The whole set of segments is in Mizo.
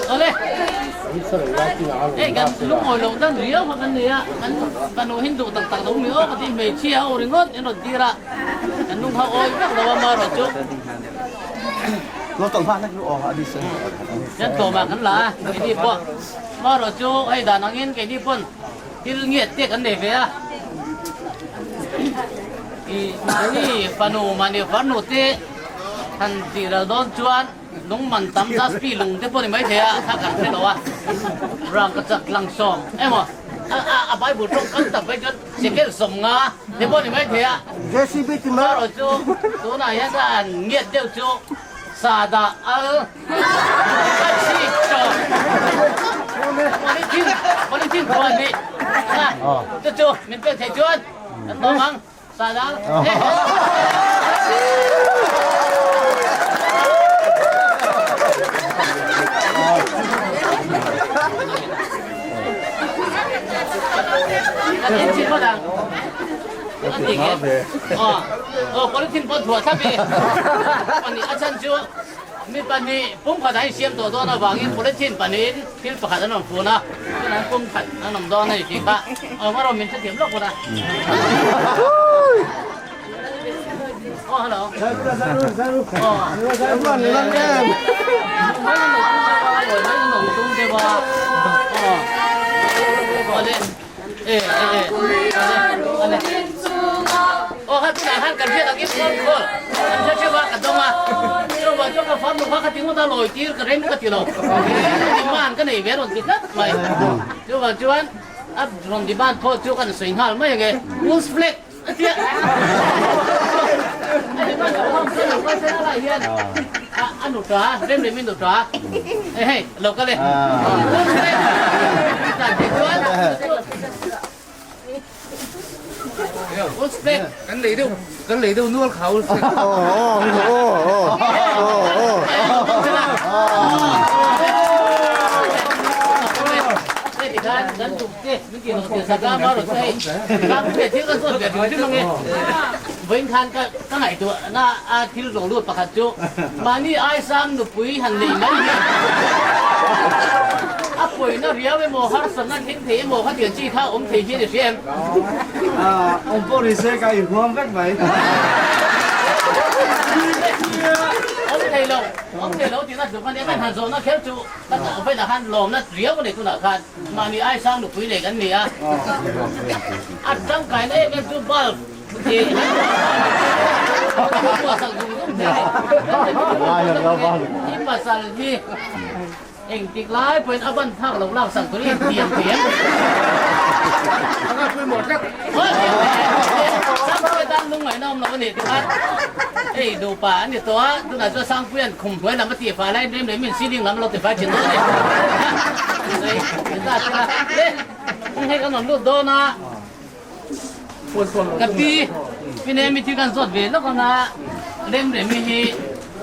Awle. Hei kan lungawi loh dan riau kha kan nei a, kan fanu hin duh tak tak lo mi aw ka ti hmeichhia ho ringawt in rawn tir a, kan lung kha awi vek lo a marawh chu. Kan tlawmah kan la a, keini pawh marawh chu hei dan angin keini pawn thil ngiat te kan nei ve a. I mahni fanu mahni farnu te han tih ral dawn chuan lung man tam dustbin lung te pawh ni maithei a kha kan hre lo a, rangka chak tlang sawm emaw a bible tawng kal tak phei chuan shekel 50 te pawh ni maithei a, erawh chu tunah hian a an ngiat deuh chu sahdah al ka chhip tawh polythene polythene pawh a ni chu chu min pek thei chuan kan dawm ang. Mi pahnih pumkhat an insiam tawh dawn avangin polythene pahnihin thil pakhat an rawn fun a, chuan an pumkhat an awm dawn a ni tih kha awm a rawn min hrethiam lawk bawk a. Aw hello. Aw. Aw kha tunah khan kan hriat angin phone call kan hre theuh a ka dawng a chuvang chuan ka farnu kha ka ti ngawt a lawi tir ka rem ka ti lo demand ka nei ve rawn ti tlat mai chuvang chuan a rawn demand pawh chu kan sawi nghal mai ange wolf flag a tia a demand ka phone chuan lo kal sela lai hian a nuta rem rem in nuta hei lo kal e wolf flag tlan thei chuan Kan lei deuh kan lei deuh nual kha Wolfpack. Vawiin khan ka ngaihtuahna a thil zawng lut pakhat chu mahni aisang nupui han nei mai hian a pawina riau emaw harsatna thleng thei emaw khatiang chi kha awm thei hian i hria em? Awm pawh ni se ka inhuam vek mai. Awm thei lo, awm thei lo tihna tluk a nia, kan han zawhna kher chu ka vawiinah khan lawmna riau a nei tunah khan mahni aisang nupui nei kan ni a, a tangkaina em em chu bulb Pasal hi engtik lai pawhin a ban phak lo lak sak turin tiam tiam. Sangpuia tan lungngaihna awm lo a nih tikhan hei nupa an ni tawh a, tunah chuan Sangpuia'n khum hnuai lam a tihfai laiin rem rem in ceiling lam a lo tifai thin dawn a ni. Hei kan rawn lut dawn a. Ka pi, pi Nemi thil kan zawt ve lawk ang a, Remremi hi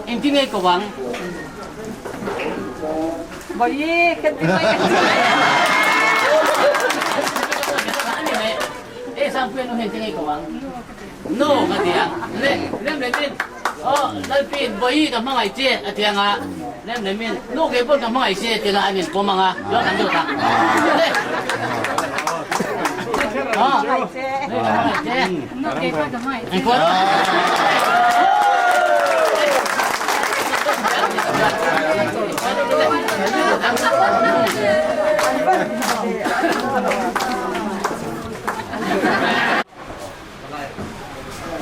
engtin nge ko ang? Bawi, kan ti mai. Ei Sangpuia nu hi engtin nge ko ang? Nu ka ti ang. Le, Remremin, aw Lalpiin bawi ka hmangaih che a ti ang a, Remremin, nu kei pawh ka hmangaih che a ti ang a, an inpawm ang a, chuan kan dawt ang. Le. Hmangaih che. Hmangaih che. Nu kei pawh ka hmangaih che. Engpawh.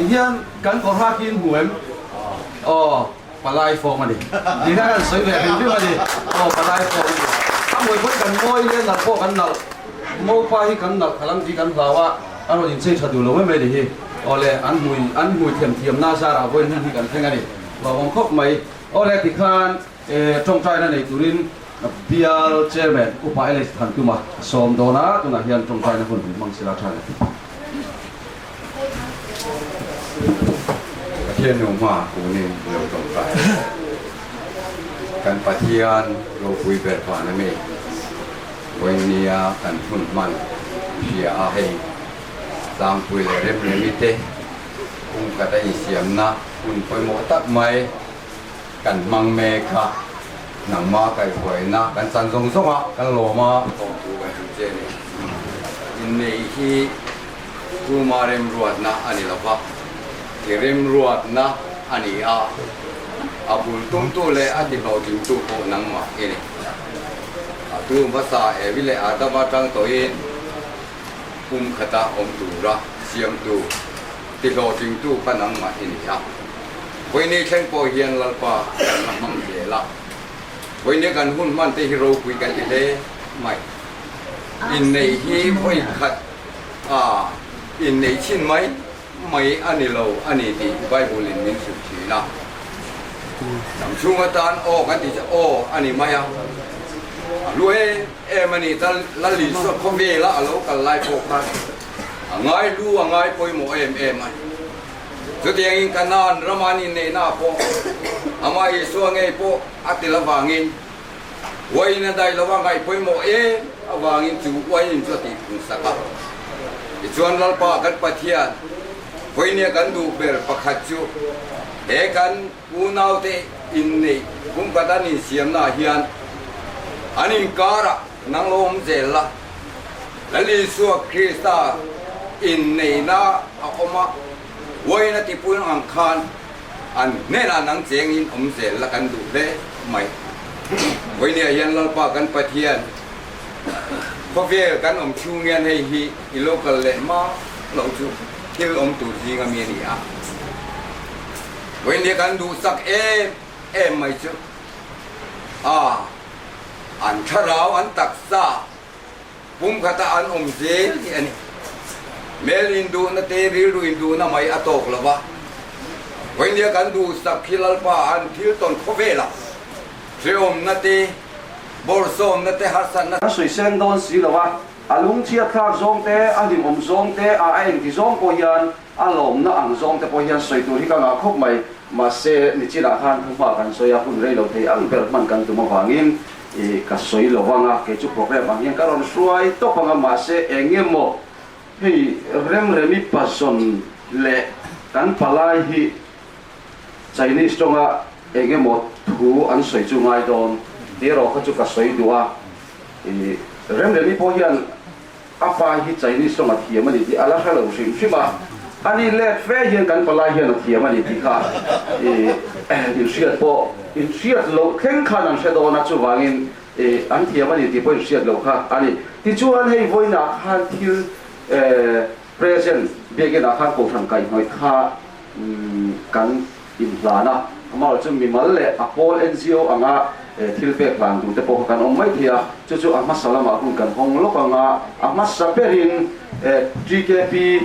Tihian kan kawr hak hi in hmu em? Aw, palai form a ni. Tihian kan sawi ve hrim hrim a ni. Aw, palai form a ni. A mawi pawn kan mawi le nalh pawh kan nalh. Mopa hi kan nalh khalam tih kan hlau a, a rawn inchei tha duh lo mai mai a ni hi. Aw le, an hmui an hmui them thiamna zarah vawiin hun hi kan thleng a ni. Hlauhawm khawp mai. Aw le, tikhan tawngtaina nei turin Bial Chairman Upa Alex Thantuma a sawm dawn a, tunah hian tawngtaina hun hun hmang sila tha le. Pathian nu hma kunin lo tawngtai a. Kan Pathian ropui ber van a mi. Vawinia kan hun hman hria a hei tlangpui leh remremi te kungkhat a insiamna hun pawimawh tak mai kan hmang mek a, nangmah kaihhuaina kan chan zawng zawng a kan lawm a. Thawmthu kan hrilh che a ni. Inneih hi tuma remruatna a ni lo va, i remruatna a ni a, a bul tumtu leh a tihlawhtlingtu pawh nangmah i ni. A tu hmasa Evi leh Adama tang tawhin pum khata awm tura siamtu, tihlawhtlingtu kha nangmah i ni a. Vawiinei thleng pawh hian Lalpa kan la hmang zel a, vawiinei kan hun hman te hi ropui kan ti hle mai. Inneih hi vawi khat a inneih chhin mai mai a ni lo a ni tih Bible in min hrilh thin a. Dam chhung atan aw kan tih chu aw a ni mai a, a hlu em em a ni. Lal Isua khawvela a lo kal lai pawh khan a ngai hlu a ngai pawimawh em em a ni. Chutiangin Kanaan rama an inneihna pawh amah Isua ngei pawh a tel avangin uain a daih lova ngaih pawimawh em avangin chu uain chu a tihphung sak a. Tichuan Lalpa kan Pathian vawinia kan duh ber pakhat chu he kan unaute inneih pumkhat an insiamnaah hian an inkarah nang lo awm zel la, Lal Isua Krista inneihna a awm a, uain a tipui ang khan an hnenah nang chengin awm zel la kan duh hle mai. Vawinia hian Lalpa kan Pathian khawvel kan awm chhung hian hei hi i lo kal leh hma loh chu thil awm tur zinga mi a ni a. Vawinia kan duhsak em em mai chu a an thlarau an taksa pumkhata an awm zel hi a ni. Mel induhna te rilru induhna mai a tawk lo va, vawinia kan duhsak hi Lalpa an thil tawn khawvelah hrehawmna te, bawrhsawmna te, harsatna. Ka sawi seng dawn si lo a, a lungchhiat thlak zawng te, a hlimawm zawng te, a a engti zawng pawh hian a lawmna ang zawng te pawh hian sawi tur hi ka ngah khawp mai. Mahse, nichinah khan thuhma kan sawi a, hun rei lo thei ang ber hman kan tum avangin I ka sawi lo vang a, kei chu program ang hian ka rawn hruai tawp ang a, mahse eng nge maw hei Remremi pazawn leh kan palai hi Chinese tawnga eng nge maw thu an sawi chu ngai dawn tih erawh kha chu ka sawi duh a, I Remremi pawh hian A pa hi Chinese tawng a thiam a ni tih a la hre lo hrim hrim a, a ni let fe hian kan palai hian a thiam a ni tih kha inhriat pawh inhriat loh thleng khan an hre dawn a, chuvangin an thiam a ni tih pawh inhriat loh kha a ni. Tichuan hei vawiinah khan thil present biakinah khan kohhran kaihhnawih kha kan inhlan a, amaherawhchu chu mimal leh a pawl NGO anga thil pek hlan duh te pawh kha kan awm mai thei a, chu chu a hmasa lamah hun kan hawng lawk ang a, a hmasa berin TKP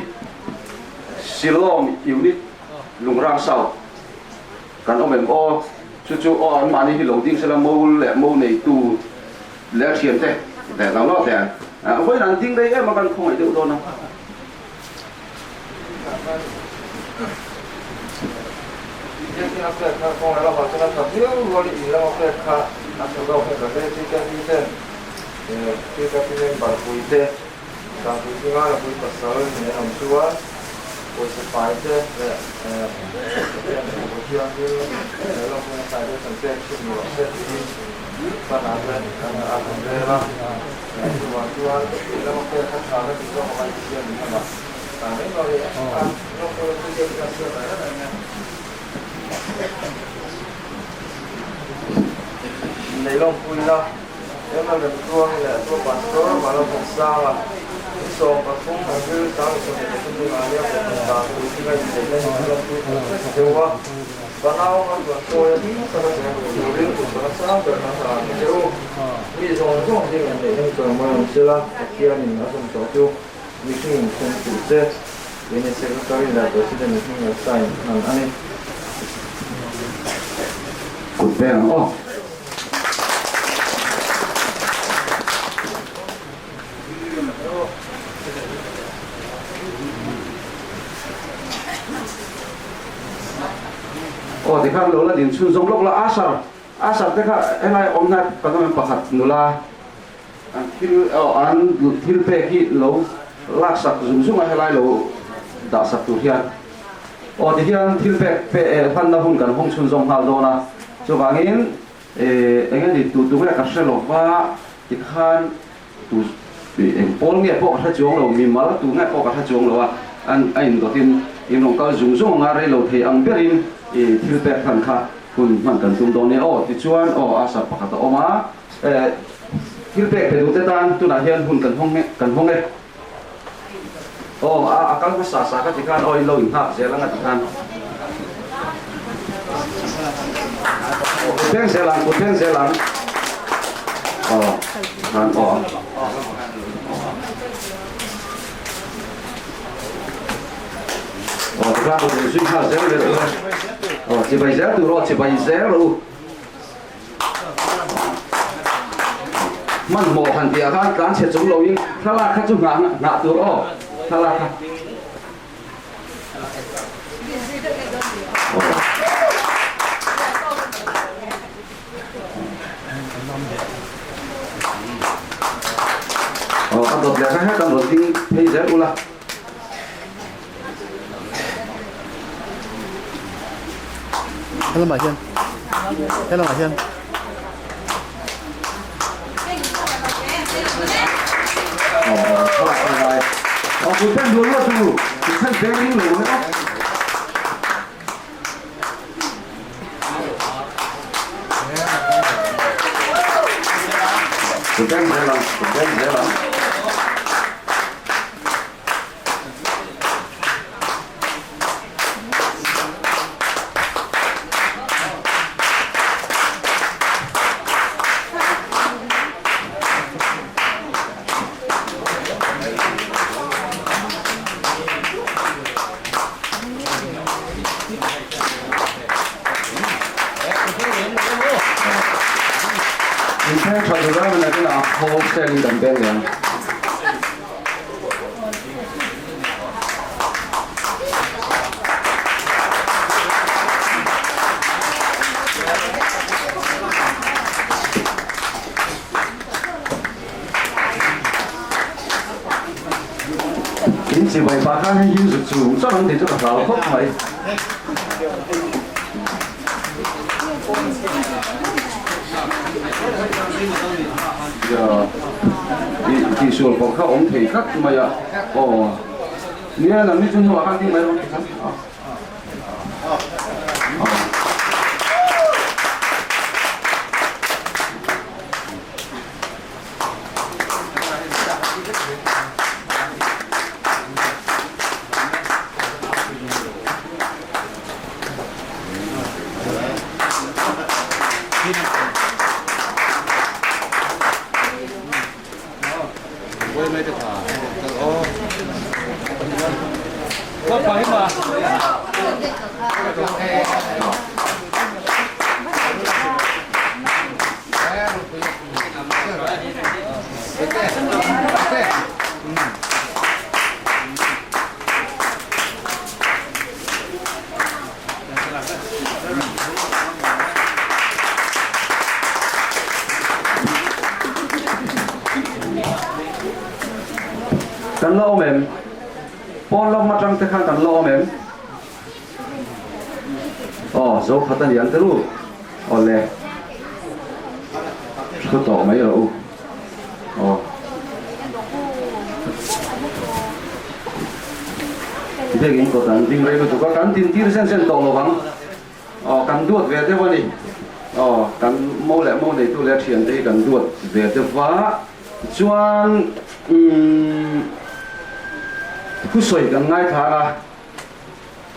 Silawm Unit Lungrang South kan awm em aw, chu chu aw anmahni hi lo ding sela mo leh mo neitu leh a thiante leh lo lo te vawiin an ding rei em a kan khawngaih deuh dawn a. Inneih lawmpuina ML Remtluangi leh Pu Pastor Malawmsanga in 13 April 2023 ni Maria Kohhran dan tur thinga inneihna hi kan lawmpui tak zet deuh a, Fanau a tuan chawi a hlim taka cheng duh turin duhsakna sang ber kan hlan ang che u. Mi zawng zawng ding inneihna hi chawimawi awm sela, Pathianin a zawm tawh chu mihringin then suh se. Keini Secretary leh President mihring leh sign hman a ni. Kut peng ang aw. Aw tikhan lo la din chhunzawm lawk la Asher Asher te kha helai awmna kan awm em pakhat nula An thil an thil pek hi lo laksak zung zung a helai lo dahsak tur hian aw ti hian thil pek pe hlanna hun kan hawng chhunzawm nghal dawn a, chuvangin eng nge ni tu tu nge ka hre lo va tikhan tu eng pawl nge pawh ka hre chuang lo mimal tu nge pawh ka hre chuang lo a an a indawtin in rawn kal zung zung anga rei lo thei ang berin thil pek hlan kha hun hman kan tum dawn nia aw tichuan aw a sap pakhat a awm a. Thil pek pe duhte tan tunah hian hun kan hawng kan hawng e. Aw a a kal hmasa sa kha tikhan aw in lo inghak zel anga tikhan. Kut thleng zel ang kut thleng zel ang. Aw tikhan aw. Aw tikhan kut inzui nghal zel vel tur e. Aw chibai zel tur aw chibai zel rawh u. Hmanhmawh han tih ah khan tlan chhe chung loin thlalak kha chu nghah nghah tur aw thlalak kha. Aw a dawt leh kha hetan rawn ding phei zel ula. Helamah hian helamah hian Inthen tha duh ram in a tin a wholesale in kan beng leh ang. In chibai pah khan hei hi zuk chung chuan an tih chu ka hlau khawp mai. Tihsual pawh kha awm thei tlat mai a, aw nia nangni chu hnuah khan ding mai rawh tikhan aw. Kan la awm em? Pawn lam atang te khan kan la awm em? Aw, zo khat a ni ang teru. Awle. Thu tawh mai rawh u. Aw. Biakin kawt an ding rei lutuk a, kan din tir zen zen tawh lovang. Aw, kan duat ve deuh a ni. Aw, kan mo leh mo neitu leh a thiante hi kan duat ve deuh va, chuan umm thusawi kan ngaithla a,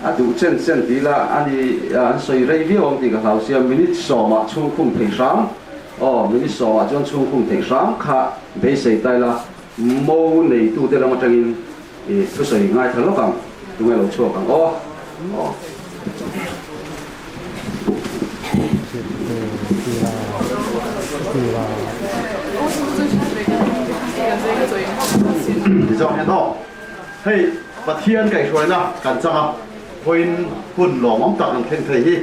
a duh chen chen tih ila a ni, an sawi rei viau ang tih ka hlau sia, minute sawmah chhungkhung thei hram, aw minute sawmah chuan chhungkhung thei hram kha beisei ta ila, mo neitute lam atangin i thusawi ngaithla lawk ang, tunge lo chhuak ang aw, aw. Tizawk hian aw, hei Pathian kaihhruaina kan chang a, vawiin hun lawmawm tak an thleng thei hi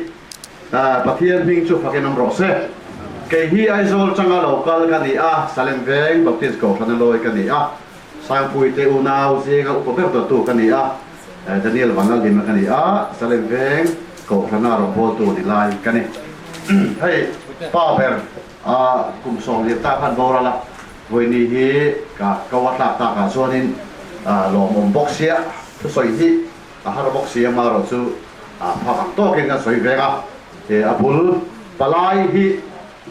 Pathian hming chu fakin awm rawh se. Kei hi Aizawl changa lo kal ka ni a, Salem Veng Baptist Kohhrana lawi ka ni a, Sangpuite unau zinga upa ber dawttu ka ni a, Daniel Vanlalhima ka ni a, Salem Veng Kohhrana rawngbawltu ni lai ka ni. Hei pa ber a kum 90 ta khan boral a, vawiini hi ka ko a tlak takah chuanin lawmawm bawk sia, thusawi hi a har bawk sia marawh chu a phak ang tawkin kan sawi veng a, a bul palai hi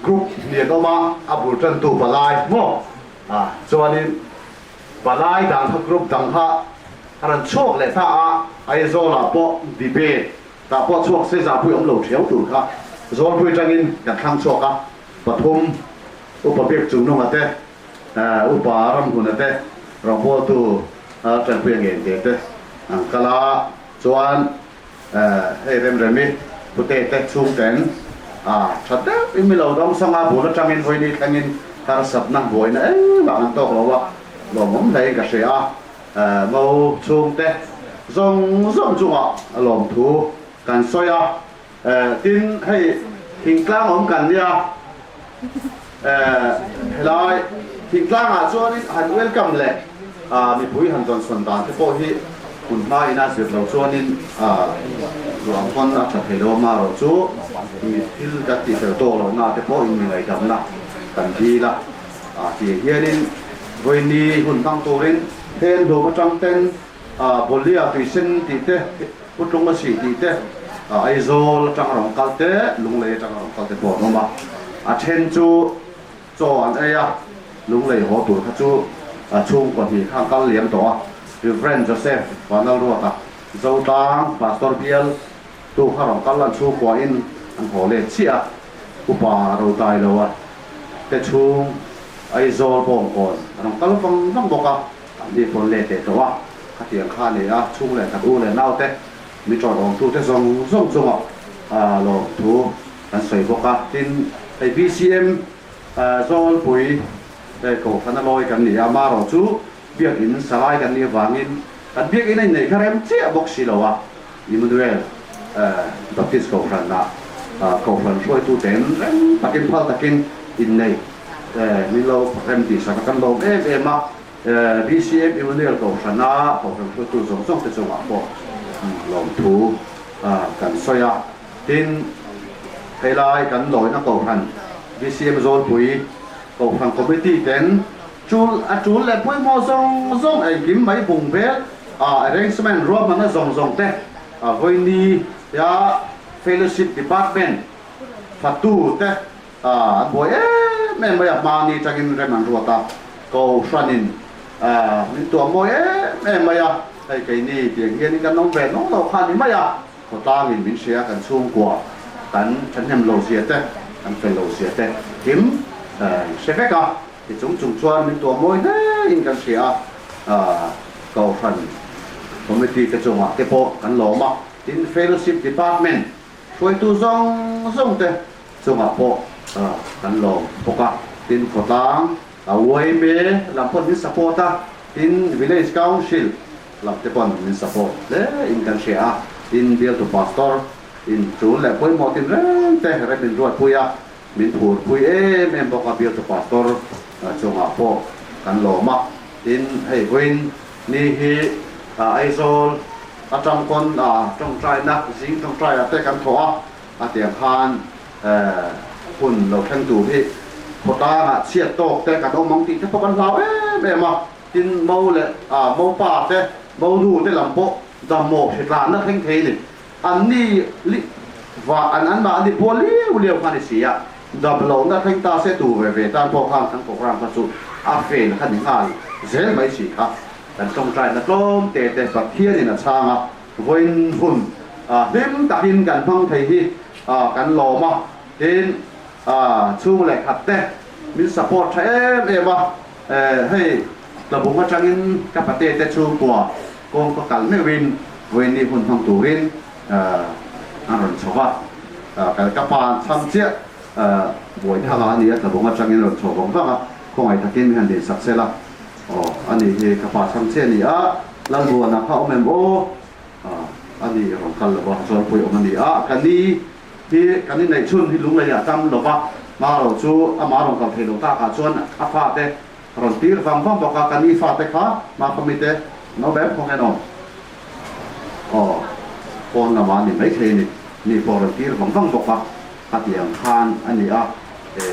group hnian awm a, a bul tantu palai maw? A, chuanin palai dang kha group dang kha a rawn chhuak leh ta a, Aizawlah pawh debate tah pawh chhuak se zahpui awm lo thiau tur kha Zawlpui atangin kan thlang chhuak a, pathum Upa Biak Chungnunga te, Upa Ramhuna te, rawngbawltu Tanpuia Ngente te an kal a, chuan Hei Remremi pute te chhungten a tha deuh in milo dawng sanga bul atangin vawiini thlengin harsatna buaina engmah an tawk lo a, lawmawm hlein ka hria a, ngo chhungte zawng zawng chungah lawmthu kan sawi a, tin hei thingtlang awm kan nia, helai thingtlangah chuanin han welcome leh mipui han dawnsawn dan te pawh hi hun hma ina zir lo chuanin ruang pawn a tha thei lo a, marawh chu mi thil kan tih fel tawk loh na te pawh in mi ngaihdamna kan dil a, tiang hianin vawiini hun hmang turin hen hlum atang ten Bawllia tuisen tih te Putlung a sih tih te, Aizawl atanga rawn kal te, Lunglei atanga rawn kal te pawh an awm a. A then chu chaw an ei a, Lunglei haw tur kha chu chhungkaw hnih kha an kal liam tawh a. Rev. Joseph Vanlalruata, Zotlang Pastor bial tu kha rawn kal an chhungkuain an haw let chiah a, Upa Rotailoa te chhung Aizawl bawngkawn a rawn kal vang vang bawk a. An ni pawn let leh tawh a, khatiang kha a nei a, chhung leh khat u leh naute mi tawrh awmtute zawng zawng chungah lawmthu kan sawi bawk a. Tin, hei BCM Zawlpui Kohhrana lawi kan ni a, marawh chu biakin salai kan nih avangin kan biakin a inneih kha rem chiah bawk si lo a, Immanuel Baptist Kohhrana Kohhran hruaituten rem takin phal takin inneih min lo rem tihsak a, kan lawm em em a. BCM Emmanuel Kohhrana Kohhran hruaitu zawng zawng te chungah pawh lawmthu kan sawi a. Tin, helai kan lawina Kohhran BCM Zawlpui Kohhran Committee ten tul a tul leh pawimawh zawng zawng engkim mai bung vel arrangement ruahmanna zawng zawng te vawiini ya Fellowship Department fatu te An buai em em mai a, hmani tangin rem an ruat a, Kohhranin min tuah mawi em em mai a, hei keini tiang hianin kan awm ve nawk lo kha a ni mai a, khawtlangin min hria kan chhungkua kan thahnem lo zia te, kan fel lo zia te kim hre vek a, ti chung chung chuan min tuah mawi hle in kan hria a, Kohhran Committee te chungah te pawh kan lawm a, tin Fellowship Department hruaitu zawng zawng te chungah pawh kan lawm bawk a, tin khawtlang a yma lam pawn min support a, tin village council lam te pawn min support hle in kan hria a, tin bialtu pastor in tul leh pawimawh tin reng te rem min ruatpui a, min phurpui em em bawk a, bialtu pastor chungah pawh kan lawm a, tin hei vawiin ni hi Aizawl atang pawn tawngtaina zing tawngtaiah te kan thawh a. A tiang khan hun lo thleng tur hi khawtlangah chhiat tawk te kan awm ang tih te pawh kan hlau em em a, tin mo leh mo pa te, mo nu te lam pawh dam mawh hritlanna thleng thei a ni. An ni li Va an an mahni pual liau liau kha a ni si a, dam lohna thleng ta se tu ve ve tan pawh khan kan program kha chu a fail kha ni nghal zel mai si kha. Kan tawngtaina tlawm te te Pathianin a chhang a, vawiin hun hlim takin kan hmang thei hi kan lawm a, tin chhung leh khat te min support tha em em a, hei tlabung atangin ka pate te chhungkua kawng ka kal meuhin vawiin ni hun hmang turin an rawn chho va, kal ka pa an chham chiah Bawithanga a ni a, tlabung atangin rawn chho vang vang a, khawngaih takin min han din sak sela. Aw, a ni hi ka pa chham chiah a ni a, Lalbuana kha awm em aw? A ni rawn kal lo va, Zawlpui awm a ni a, ka ni hi kan inneih chhun hi Lungleiah tam lo va, hma ro chu amah rawn kal thei lo takah chuan a fate rawn tir vang vang bawk a, ka ni fate kha hma khaw mite no ber khaw ngen awm? Aw, pawn lamah a ni maithei a ni, ni pawh rawn tir vang vang bawk a, ka ti ang khan a ni a,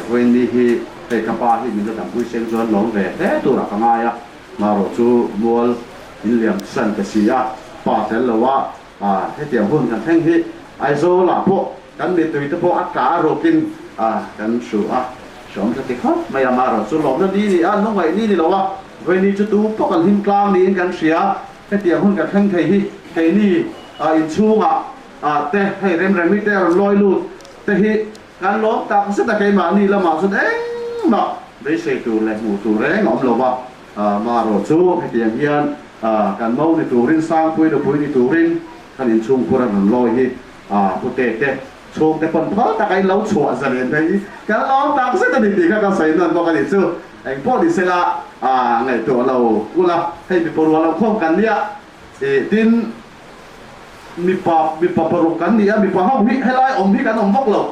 vawiin ni hi hei ka pa hi min la dampui seng chuan lawm ve hle turah ka ngai a, marawh chu mual in liam san ka si a, pa tel lo a, hetiang hun kan thleng hi Aizawlah pawh kan mittui te pawh a tla a rukin kan hru a, hreawm tha ti khawp mai a, marawh chu lawmna ni ni a, lungngaih ni ni lo a, vawiin ni chu tu pawh kan hlim tlang niin kan hria, hetiang hun kan thleng thei hi keini inchhungah Ah te hei remremi te rawn lawi lut te hi kan lawm tak zet a keimahni lamah chuan engmah beisei tur leh hmuh tur reng a awm lo va, marawh chu hetiang hian kan mo ni turin Sangpui nupui ni turin kan inchhungkhur a rawn lawi hi pute te chhungte pawn phal taka in lo chhuah zalen phei hi kan lawm tak zet a ni tih kha ka sawi nawn bawk a ni chu engpawh ni sela ngaihtuah lo ula hei mipa rual lo khawm kan nia tin Mipa, mipa paruk kan ni a, mipa ho hi helai awm hi kan awm vak lo.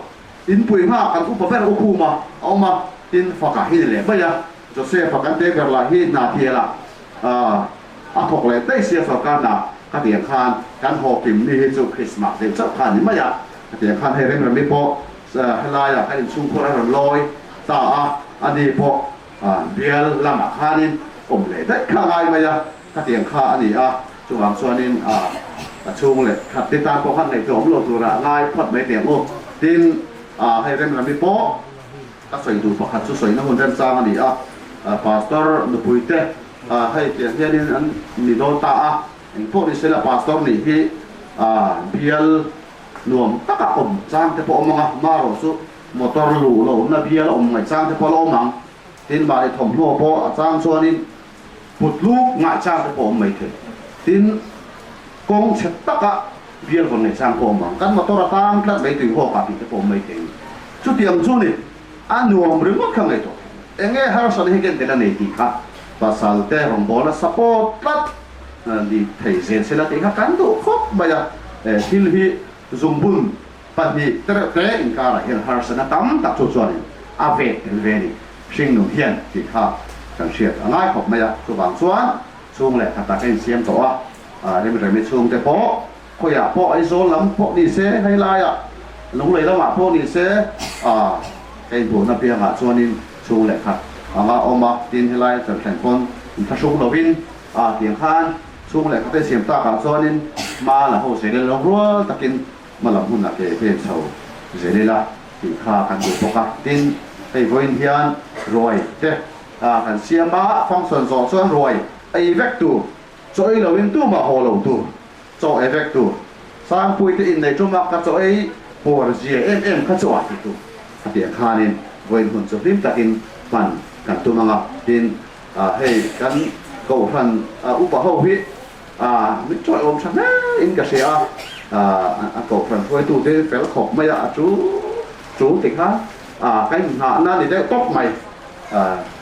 Inpui nghak kan upa ber Ukhuma a awm a, tin Faka hi ni leh mai a, Joseph-a kan te ber lah hi hna thialah a thawk leh daih sia sorkar hna ka ti ang khan kan haw kim ni hi chu Christmas deuh chauh kha a ni mai a, ka ti ang khan hei Remremi pawh helaiah kan inchhungkhur a rawn lawi ta a, ani pawh bial lamah khanin awm leh daih kha a ngai mai a. Khatiang kha a ni a, chuvang chuanin a chhung leh khat te tan pawh khan ngaihtuah awm lo tura ngai phawt mai teh ang u. Tin, hei Remrami pawh ka sawi duh pakhat chu sawina hun remchang a ni a, Pastor nupui te hei tiang hianin an ni dawn ta a, engpawh ni sela Pastor nih hi bial nuam taka awm chang te pawh awm ang a, marawh chu motor luh lohna bial a awm ngaih chang te pawh a la awm ang. Tin, mahni thawmhnaw pawh a chang chuanin Put luk ngaihchang te pawh awm mai thei. Tin, kawng chhe taka bial vawn ngaihchang pawh awm ang. Kan motor a tang tlat mai tui hawk ah tih te pawh awm mai thei a ni. Chutiang chu ni, a nuam ringawt kha ngaihtuah thei. Enge harsatna hi ken tel a nei tih kha pasal te rawngbawlna support tlat ni thei zel sela tih kha kan duh khawp mai a. Thil hi zungbun pahnih te reuh te inkarah hian harsatna tam tak chu chuanin a vet tel ve a ni. Hringnun hian tih kha kan hriat a ngai khawp mai a, chuvang chuan chhung leh khatah ka insiam tawh a, Remremi chhungte pawh khawiah pawh Aizawl lam pawh ni se, hei laiah Lunglei lamah pawh ni se, ka inbuhna piangah chuanin chhung leh khat anga awm a, tin helai a chan thlen pawn inthlahrung lovin tiang khan chhung leh khat a insiam takah chuanin hma la ho zel ila rual takin hma lam hunah ke pen chho zel ila tih kha kan duh bawk a. Tin, hei vawiin hian ruai te kan siam a, function zawh chuan ruai ei vek tur, chaw ei loin tumah haw lo tur, chaw ei vek tur, Sangpui te innei tum a ka chaw ei puar zia em em kha chu a ti tur a tih ang khanin vawiin hun chu hlim takin hman kan tum ang a. Tin, hei kan kohhran upa ho hi A, min chawi awm tha hle in ka hria a, a kohhran hruaitu te fel khawp mai a, a chu chu ti kha a ka inhnahna ni deuh tawp mai,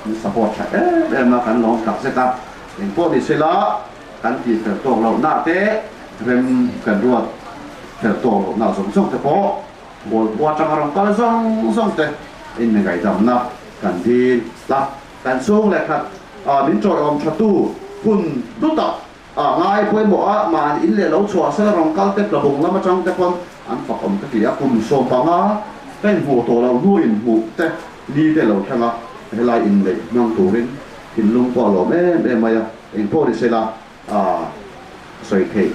min support tha em em a, kan lawm tak zet a, engpawh ni sela kan tih fel tawk lohna te rem kan ruat fel tawk lohna zawng zawng te pawh Bawlpua atanga rawn kal zawng zawng te in ngaihdamna kan dil a. Kan chhung leh khat min chawiawm thatu hun hlu tak ngai pawimawh a, mahni in leh lo chhuah sela rawn kal te tlabung lam atang te pawn an fak awm ka ti a, kum 15 ka inhmuh tawh lo hnu inhmuh te ni te lo thleng a, helai inneih hmang turin thinlung pawh a lawm em em mai a, engpawh ni sela sawi theih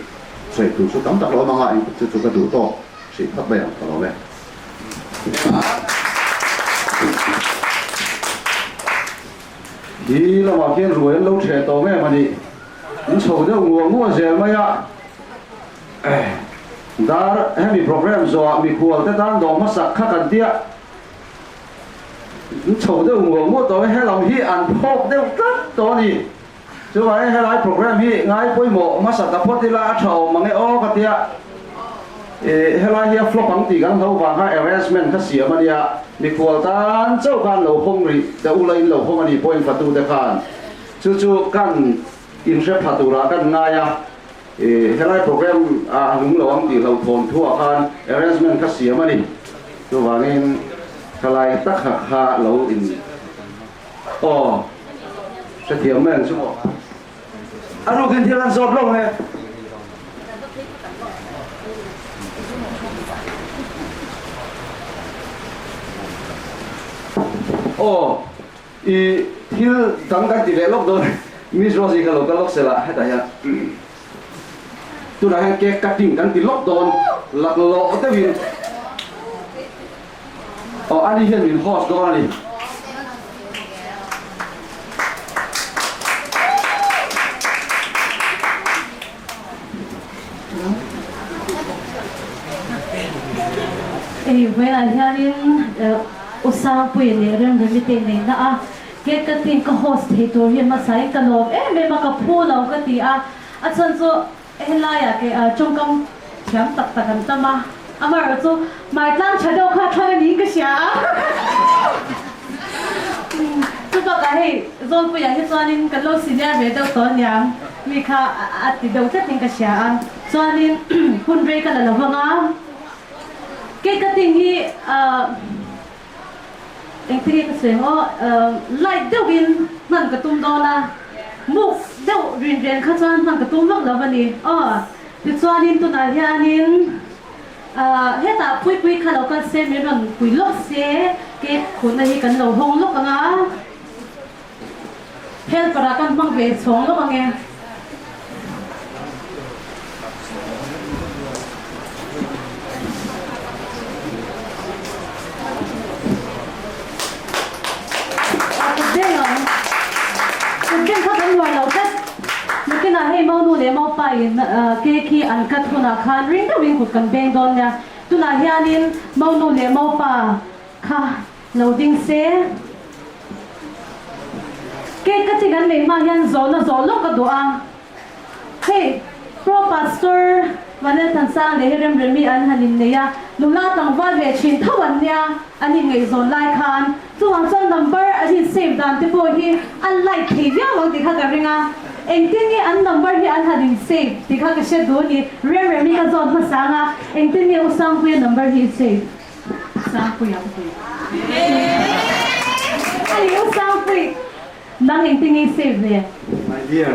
sawi tur chu tam tak lo awm anga engpawh chu chu ka duh tawk. hrih phawt mai ang ka lawm e. Hi lamah khian ruai an lo ṭheh tawh nge mani in chho deuh nguah nguah zel mai a. Dar hemi program zawhah mikhual te tan dawh hmasak kha kan tia in chho deuh nguah nguah tawh e helam hi an phawk deuh tlat tawh a ni. Chuvangin helai program hi ngai pawimawh hmasa ta phawt ila a tha awm mang e aw ka tia. Ih helai hi a flop ang tih kan hlo vang kha arrangement kha siam a nia, mikhual tan chauh khan lo hawng rih te ula in lo hawng a ni pawhin fatute khan chu chu kan inhre pha turah kan ngai a. Ih helai program a lung lo ang tih hlauhthawn thuah khan arrangement kha siam a ni. Chuvangin thalai tak kha kha lo in Aw, hrethiam mai ang chu maw. A rukin thil an zawt lo nge? Aw, i thil dang kan ti leh lawk dawn Miss Rosie kha lo kal lawk se la hetah hian tunah hian cake cutting kan ti lawk dawn laklawh deuhin Aw ani hian min host dawn a ni. Hei vawilah hianin U Sangpuii leh Remremi te neihna a cake cutting ka host thei tur hi hmasa in ka lawm em em a, ka phu lo ka ti a, a chhan chu Helaiah kei tawngkam thiam tak tak an tam a, amaherawh chu hmai tlang tha deuh kha thlang a niin ka hria a. Chu bakah hei Zawlpuiah hi chuanin kan lo senior ve deuh tawh aniang, mi kha a ti deuh tlatin ka hria a. Chuanin hun rei ka la lo vang a, cake cutting hi Engtin nge ka sawi ang aw, light deuhin hman ka tum dawn a, muk deuh rin ren kha chuan hman ka tum vak lo a ni aw. Tichuanin tunah hianin hetah Puipui kha lo kal se min rawn pui lawk se, cake khunna hi kan lo hawng lawk ang a, helper ah kan hmang ve chhawng lawk ang e. Kutbeng ang. Kutbeng kha kan luai lo tlat. Nakinah hei Maunu leh Maupa in cake hi an cut hunah khan ring deuhin kut kan beng dawn nia. Tunah hianin Maunu leh Maupa kha lo ding se. Cake ka chi kan neih hma hian zawhna zawh lawk ka duh a. Hei Pro Pastor Vanel Thansang leh hi Remremi an han innei a, nula tlangval ve thin tho an nia, an inngaihzawn lai khan. Chuvang chuan number an in save dan te pawh hi a like thei viau ang tih kha ka ring a. Engtin nge an number hi an han in save tih kha ka hre duh a ni. Remremi ka zawn hmasa ang a, engtin nge U Sangpuia number hi i save? Sangpuia ka ti. Ani U Sangpui. Nang engtin nge i save ve? My dear.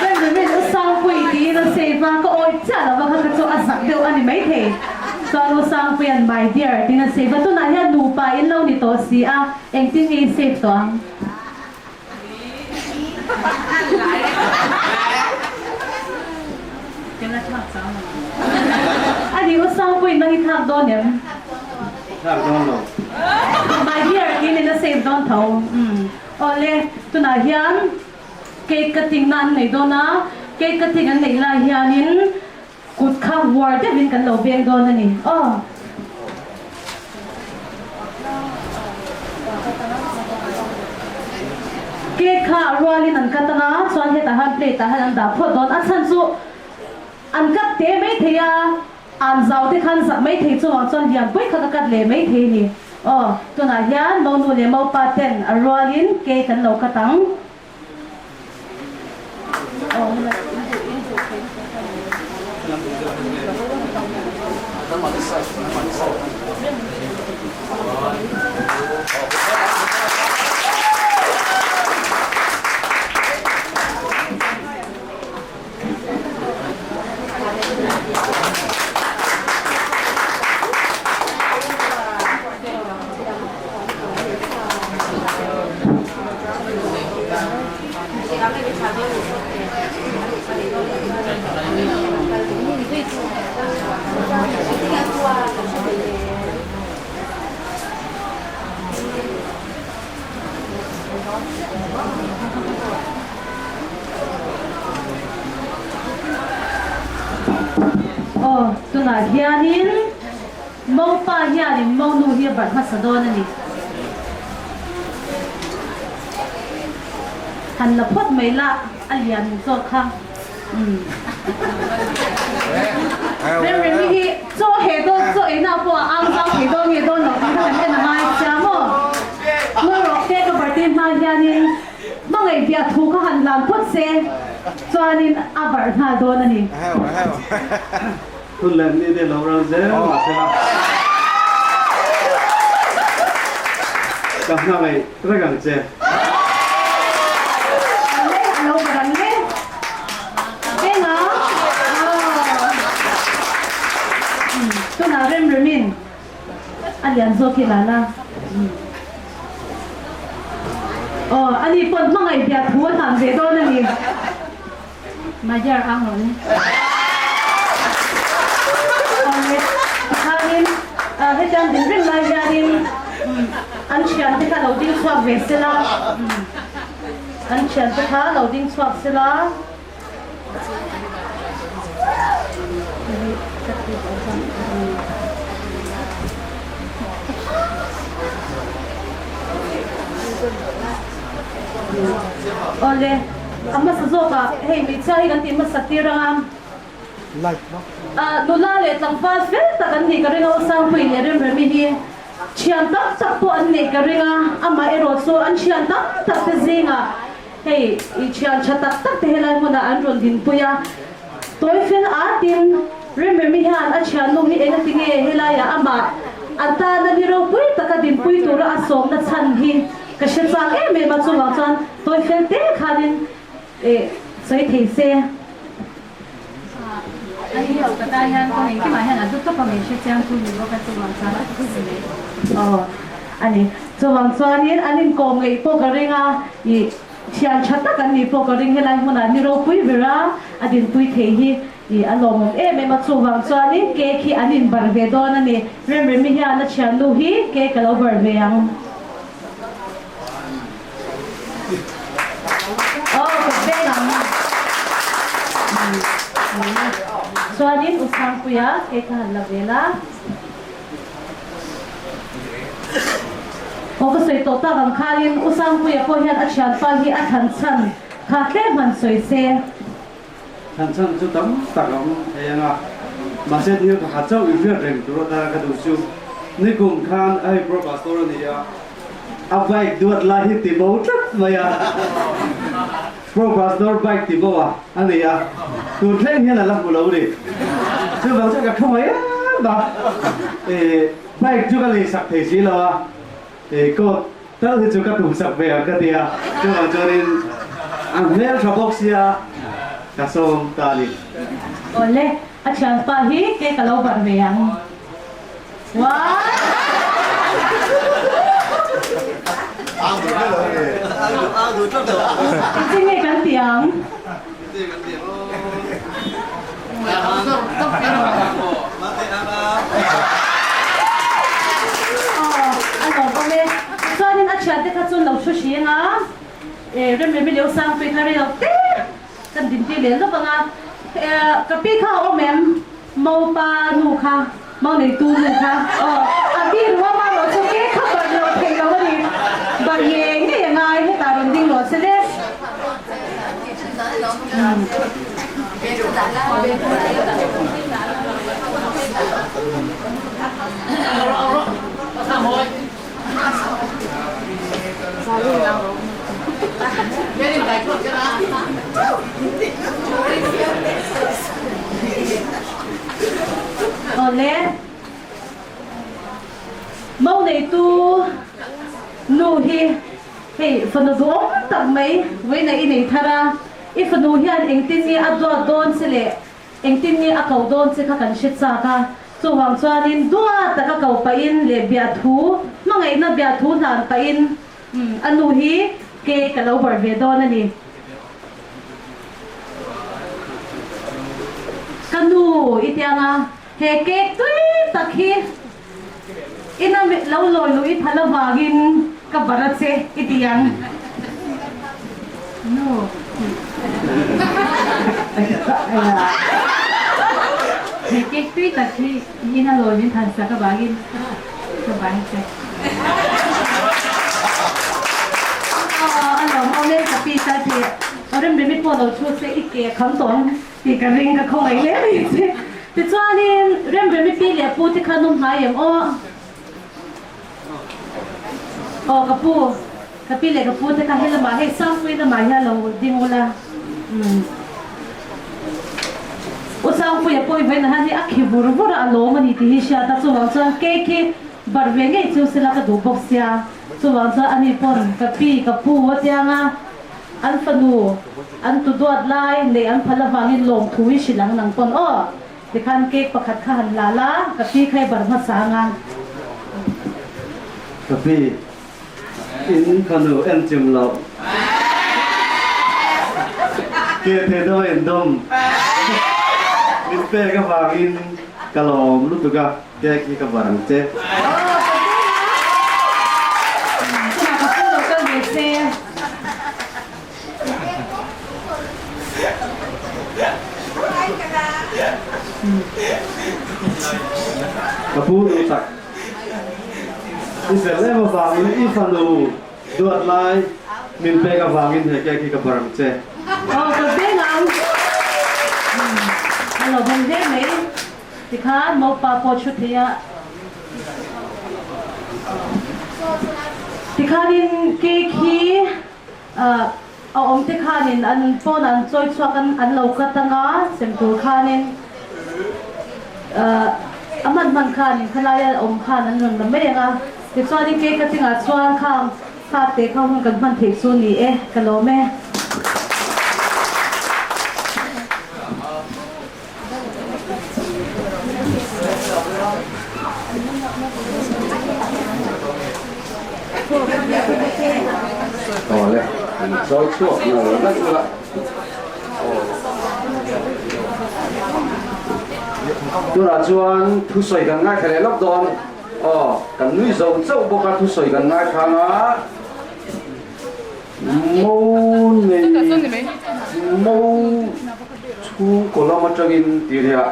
Rem rem in U Sangpui tiin a save a, ka awih chiah lo va kha ka chu a zak deuh a ni maithei. Chuan U Sangpuia'n my dear tiin a save a, tunah hian nupa in lo ni tawh si a, engtin nge i save tawh ang? Ani U Sangpuiin nang i thlak dawn em? Thlak dawn lo. My dear tiin in a save dawn tho. Umm. Awle, tunah hian cake cutting na an nei dawn a, cake cutting an neih lai hianin kut kha uar deuhin kan lo veng dawn a ni. Aw. Cake kha rualin an cut anga, chuan hetah hian plate ah hian an dah phawt dawn. A chhan chu an cut te maithei a. An zau te khan zak mai thei chungah chuan lianpui kha ka cut leh mai thei ni. Aw, tunah hian monu leh maupa ten a rualin cake an lo cut ang. Tunah hianin Mopa hianin Monu hi a barh hmasa dawn a ni. Han la phawt mai la a lian zawk kha. Umm. Remremi hi chaw heh dawn chaw eina pawh a ang zau thei dawn nge dawn lo tih kha kan en a ngai sia maw. Ngawi rawh te ka birthday hma hianin hmangaih biah thu kha han lan phawt se chuanin a barh nghal dawn a ni. Hun leh ni te lo ral zel mahsela ka hmangaih reng ang che. Leh a lo barh ang e. Enga? Tunah rem remin a lian zawk hi la la. Aw, ani pawn hmangaih biah thu a hlan ve dawn a ni. Magyar ang lo ni. Awle, tikhanin hetiang din reng lai hianin an thiante kha lo ding chhuak ve sela, an thiante kha lo ding chhuak sela. Awle, a hmasa zawkah hei hmeichhia hi kan tih hmasa tir ang a. Nula leh tlangval fel tak an nih ka ring a, Usangpuii leh Remremi hi thian tam tak pawh an neih ka ring a, amah erawh chu an thian tam tak te zingah hei i thian tha tak tak te helai hmunah an rawn dinpui a. Tawi fel atin Remremi hian a thiannu hi engati nge helaiah amah an tana ni ropui taka dinpui tura a sawmna chhan hi Ka hre chak em em a, chuvang chuan tawi fel te khanin eh sawi thei se. A ni lo, ka tan hian ka engkimah hian a hlu tawp a, min hre chiang tu ni bawk a, chuvang chuan a ti mai. Aw a ni, chuvang chuanin an inkawm ngeih pawh ka ring a, ih thian tha tak an nih pawh ka ring, helai hmunah ni ropui ber a, a dinpui thei hi Ih, a lawmawm em em a, chuvang chuanin cake hi an inbarh ve dawn a ni. Remremi hian a thiannu hi cake a lo barh ve ang. Aw, ka veng ang. Chuanin U Sangpuia cake a han la vel a. Aw, ka sawi tawh tak ang khanin U Sangpuia pawh hian a thianpa hi a thlan chhan kha tlem han sawi se. Thlan chhan chu tam tak a awm thei ang a, mahse thil pakhat chauh i hriat reng tur atana ka duh chu nikum khan a hei pro pastor a ni a, a bike duat lai hi ti bo tlat mai a, pro pastor bike ti bo a a ni a, tun thleng hian a la hmu lo ni. Chuvang chuan ka thu mai em a, bike chu ka leisak thei si lo a, coat Tal hi chu ka tum sak ve ang ka ti a, chuvang chuanin a hmel tha bawk sia ka sawm ta a ni. Awle, a thianpa hi ke ka lo barh ve ang. What? Engtin nge kan ti ang? Aw, a lawm awm e. Chuanin a thiante kha chuan lo thu hring a, e Remremi leu Sangpui kha rei lo te kan dintir leh lawk ang a. E, ka pi kha a awm em? Maupa nu kha, mau neitu nu kha. Aw, a pi ruama rawh chu ke kha barh loh theih loh a ni. Barh ngei ngei a ngai, hetah rawn ding rawh se le. Awle, Mo neitu nu hi hei fanu duhawm tak mai vawiina i nei thar a, i fanu hian engtin nge a duat dawn che leh Engtin nge a ko dawn che kha kan hre chak a, chuvang chuanin duat taka ko pahin leh biahthu, hmangaihna biahthu hlan pahin a nu hi ke ka lo barh ve dawn a ni. Ka nu i ti ang a, he cake tui tak hi ina lo lawi luh i phal avangin ka barh a che i ti ang. Nu. He cake tui tak hi i in a lawi min than sak avangin ka bai che. Aw a lawm awm e ka pi ta che. Aw remremi pawh lo thu se i ke kham tawh ang tih ka ring ka khawngaih hle mai che. Tichuanin remremi pi leh pu te kha an awm hnai em aw. Aw ka pu, ka pi leh ka pu te kha helamah hei Sangpui lamah hian lo ding ula umm U Sangpuia pawh i vawiin ah hian hei a khi vur vur a a lawm a ni tih hi hriat a chuvang chuan cake hi barh ve ngei chu sela ka duh bawk sia chuvang chuan ani pawn ka pi ka pu a tiang a an fanu an tu duat lai neih an phal avangin lawmthu hi hrilh ang nang pawn aw. Tikhan cake pakhat kha han la la, ka pi kha i bar hmasa ang a. Ka pi, in fanu en chim loh. Ke thei deuh a in dawm. Min pek avangin ka lawm lutuk a, cake hi ka bar ang che. Aw, ka pi a. Tunah ka pu lo kal ve se. Ka pu duh tak. I fel em avangin i fanu duat lai min pek avangin he cake hi ka bar ang che. Aw ka veng ang. A lo bawm hle mai. Tikhan mopa pawh thu thei a. Tikhanin cake hi A awm te khanin an phone an chawi chhuak an an lo cut anga sem tur khanin a hman hman khanin khalaia awm khan an rawn la mai anga tichuanin cake cutting ah chuan khang card te kha hun kan hman theih chu ni e ka lawm e. Awle, an chawi chhuak nal nal ula. Tunah chuan thusawi kan ngaithla leh lawk dawn. Aw, kan nui zo chauh bawk a thusawi kan ngaithla ang a. Mo nei mo chhungkaw lam atangin tih nia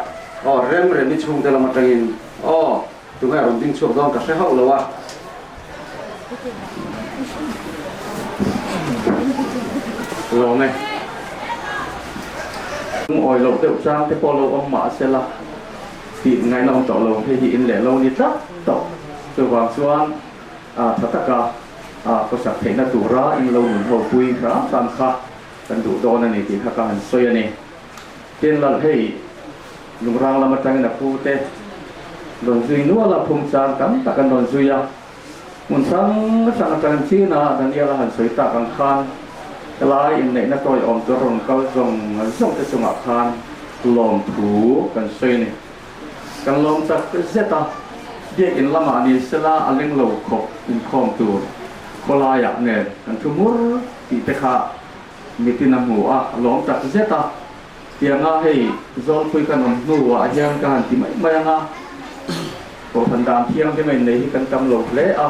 aw rem remi chhungte lam atangin aw tunge rawn ding chhuak dawn ka hre hauh lo a. Lawm e. Lungawi loh deuh chang te pawh lo awm mah sela tih ngaihna awm tawh lo hei hi in leh lo ni tlat tawh. Chuvang chuan tha taka khawsak theihna tura in lo nun ho pui hram hram kha kan duh dawn a ni tih kha ka han sawi a ni. Tin lal hei lungrang lam atangin a pu te rawn zui nual a, phung chang tam tak an rawn zui a, hmun hrang hrang atangin China Daniel a han sawi tak ang khan helai inneihna tawiawm tur rawn kal zawng zawng te chungah khan lawmthu kan sawi a ni. Kan lawm tak zet a, biakinn lamah ni sela a leng lo khawp inkhawm tur khawlaiah nen kan thu hmur tih te kha mitin a hmu a, a lawm tak zet a. Tianga hei Zawlpui kan awm hnuah hian ka han ti mai mai ang a, Kohhran dan thianghlim a innei hi kan tam lo hle a,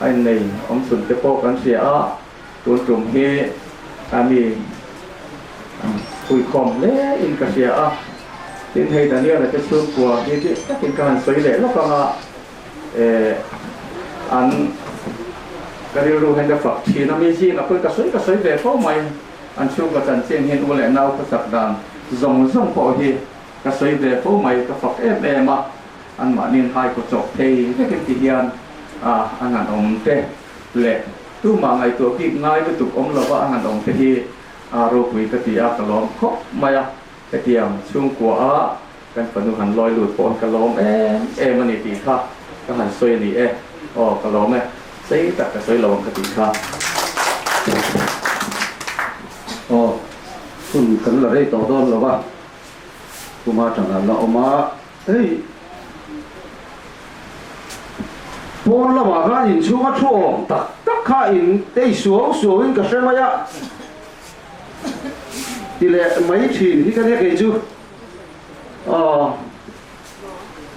a innei awmchhun te pawh kan hria a, tun tum hi a mi Huikhawm hle in ka hria a, tin hei Daniel-a te chhungkua hi dik takin ka han sawi leh lawk ang a, eh an ka rilru hian ka fak thin a, mi zingah pawhin ka sawi ka sawi ve fo mai, an chhungkaw chanchin hian u leh nau khawsak dan zawng zawng pawh hi ka sawi ve fo mai, ka fak em em a, anmahniin hai kaw chawk thei vekin ti hian a an han awm te leh tumah ngaihtuah bik ngai lutuk awm lova an han awm te hi A ropui ka ti a, ka lawm khawp mai a, hetiang chhungkua a kan fanu han lawi lut pawh ka lawm em em a ni tih kha ka han sawi a ni e, aw ka lawm e, sei tak ka sawi lo ang ka tih kha. Aw, hun kan la rei tawh dawn lo va, kuma tangah la awm a, hei pawn lamah khan inchhunga thu awm tak tak kha in tei suau suau in ka hre mai a ti leh mai thin hi ka nia kei chu aw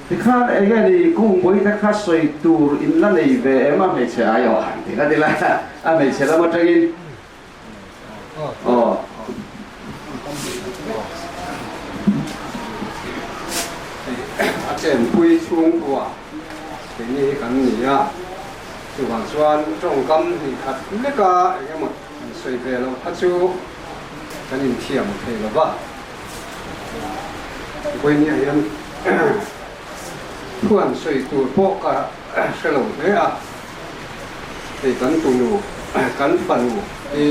tikhan eng nge ni kungpui te kha sawi tur in la nei ve em a hmeichhe ai aw han ti ka ti la a hmeichhe lam atangin Aw. chenpui chhungkua keini hi kan ni a, chuvang chuan tawngkam hnih khat leka eng emaw kan sawi ve loh kha chu kan inthiam thei lo va. Vawinia hian thu an sawi tur pawh ka hre lo hle a, hei kan tunu kan fanu hi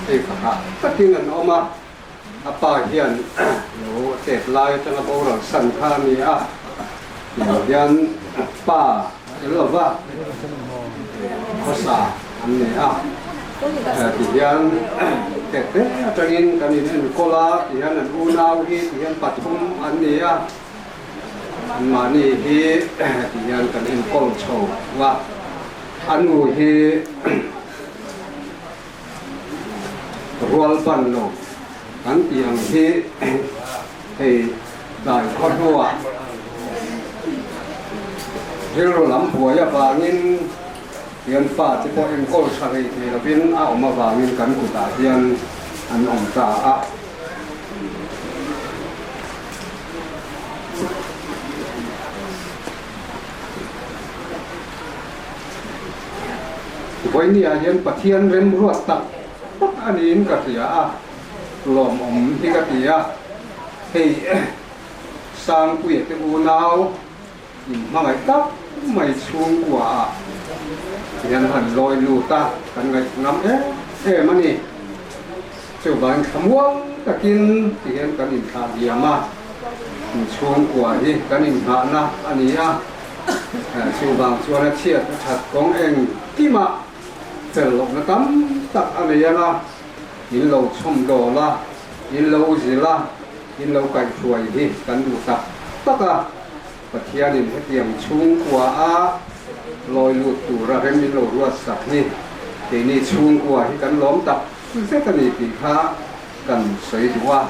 hei fahrah takin an awm a, a pa hian lo tet lai atanga boral san kha a ni a, tiang hian pa tel lova khawsa an ni a, ti hian tet te atangin kan in enkawl a, ti hian an unau hi ti hian pathum an ni a, anmahni hi ti hian kan enkawl chho a, a nu hi Rual ban lo kan tih ang hi hei dai khaw hnuah rilru lam buai avangin hian fa te pawh enkawl tha rei thei lovin a awm avangin kan kutah hian an awm ta a. Vawinia hian Pathian remruat tak tak a niin ka hria a, lawmawm hi ka ti a. Hei Sangpuia te unau in hmangaih tak mai chhungkua ah hian han lawi lut a, kan ngaih ngam em em a ni. Chuvangin thlamuang takin ti hian kan inthlah diam a, inchhungkua hi kan inghahna a ni a. Chuvang chuan a chhiat a that kawng eng kimah fel lohna tam tak a nei ang a, in lo chhawmdawl a, in lo zil a, in lo kaihhruai hi kan duh tak tak a. Pathianin hetiang chhungkua a lawi lut tura rem in lo ruat sak hi keini chhungkua hi kan lawm tak zet a ni tih kha kan sawi duh a.